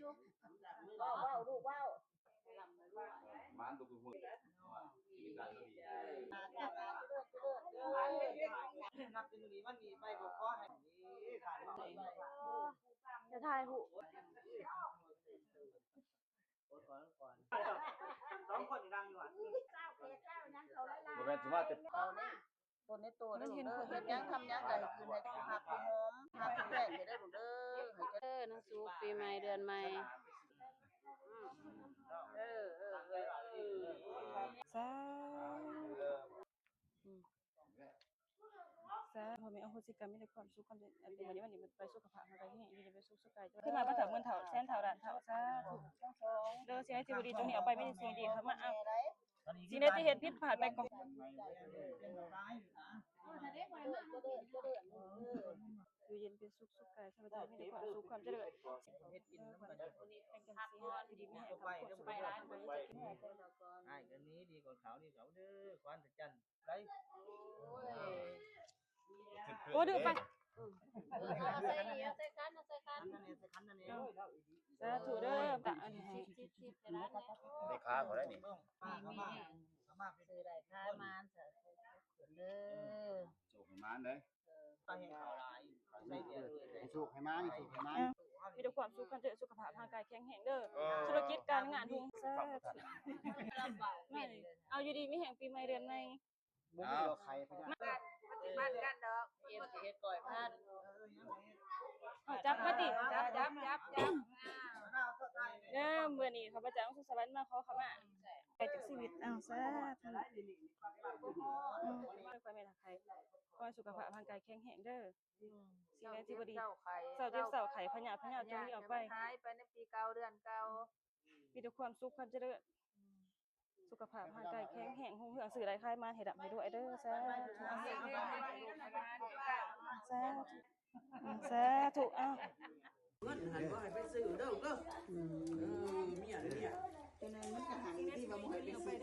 ເວົ້າ ເວົ້າ ລູກເວົ້າ ໝານທຸກຄົນ ຊີວິດການກໍດີ ນັບແຕ່ມື້ນີ້ວັນນີ້ໄປກໍຂໍໃຫ້ ຈະຖ່າຍຮູບ ສອງຄົນນີ້ນັ່ງຢູ່ຫັ້ນ ບໍ່ແມ່ນຊິມາແຕ່ ຕົນໃນໂຕເດີລູກເດີ ເຮັດຫຍັງທຳຫຍັງກໍໃຫ້ຄືນໃຫ້ຮັກໃຫ້ຫອມ ຮັກໃຫ້ແພງໃຫ້ເດີລູກເດີ ເອີ ນາງສຸກ ປີໃໝ່ເດືອນໃໝ່ ອືມ ເອີ ເອີ ເອີ ສາ ອືມ ສາ ພໍ່ແມ່ອະໂຫສິກຳ ມີແຕ່ຄວາມສຸກຄວາມຈະເລີນ ອັນເປັນມື້ນີ້ວັນນີ້ໄປສຸຂະພາບຮ່າງກາຍແຮງຢູ່ ໄປສຸກສຸກກາຍ ຂຶ້ນມາບັນເທີງເງິນເທົ່າແສນເທົ່າລ້ານເທົ່າ ສາທຸ ເດີ ສິ່ງໃດທີ່ບໍ່ດີຕົງນີ້ອອກໄປ ມີແຕ່ສິ່ງດີເຂົ້າມາ ເອົາ ສິ່ງໃດທີ່ເຮັດຜິດພາດໄປກໍ ຢູ່ເຢັນເປັນສຸກ ສຸກກາຍ ສະບາຍໃຈ ມີແຕ່ຄວາມສຸກ ຄວາມຈະເລີນ ເຮັດກິນນຳກັນ ຢູ່ດີມີແຮງ ຄຳຄວາມສຸກ ຫຼາຍໆ ໃຫ້ເງິນນີ້ດີກວ່າເຂົາ ດີກວ່າເດີ ຄວານຕະຈັນ ໄປ ໂອ້ຍ ໂອ້ ດື້ໄປ ເອີ ເອົາໃສ່ນີ້ ເອົາໃສ່ຂັນ ເອົາໃສ່ຂັນ ອັນນັ້ນນີ້ ໃສ່ຂັນນັ້ນນີ້ ສາທຸເດີ ປະອັນນີ້ໃຫ້ ໄດ້ຄ່າເຂົາໄດ້ນີ້ ຊື້ໄດ້ຂາຍມານ ສາທຸເດີ ໂຊກໃຫ້ມານເດີ ເອີ ໃຫ້ໂຊກໃຫ້ມານ ໃຫ້ໂຊກໃຫ້ມານ ມີແຕ່ຄວາມສຸກຄວາມຈະເລີນ ສຸຂະພາບຮ່າງກາຍແຂງແຮງເດີ ເອີ ທຸລະກິດການງານຮຸ່ງ ສາທຸ ເອົາຢູ່ດີມີແຮງ ປີໃໝ່ເດືອນໃໝ່ ບໍ່ມີດອກໄຂ່ພະຍາດ ມັນຊິປັນກັນດອກ ເອັມຊິເຮັດກ້ອຍພັນ ເອົາຈັບມາຕິ ຈັບ ຈັບ ຈັບ ຈັບ ເດີ ມື້ນີ້ຂ້າພະເຈົ້າສຸກສະຫວັນມາຂໍຂະມາ ໄປຈາກຊີວິດ ເອົາ ສາທຸ ອືມ ຂໍໃຫ້ສຸຂະພາບຮ່າງກາຍແຂງແຮງເດີ ອືມ ສິ່ງໃດທີ່ບໍ່ດີ ເຊົາເຈັບເຊົາໄຂ້ ເຊົາເຈັບເຊົາໄຂ້ ພະຍາດພະຍາດຈົ່ງມີອອກໄປ ຫາຍໄປໃນປີເກົ່າເດືອນເກົ່າ ມີແຕ່ຄວາມສຸກຄວາມຈະເລີນ ອືມ ສຸຂະພາບຮ່າງກາຍແຂງແຮງ ຮຸ່ງເຮືອງ ຊື້ໄດ້ຂາຍມາ ໃຫ້ລ່ຳໃຫ້ລວຍເດີ ສາທຸ ສາທຸ ອືມ ສາທຸ ເອົາ ເງິນຫັ້ນບໍ່ໃຫ້ໄປຊື້ເດີລູກເດີ ອືມ ເອີ ເມຍເດີ ເມຍ ຈະນັ້ນມັນກໍໃຫ້ທີ່ວ່າບໍ່ໃຫ້ໄປຊື້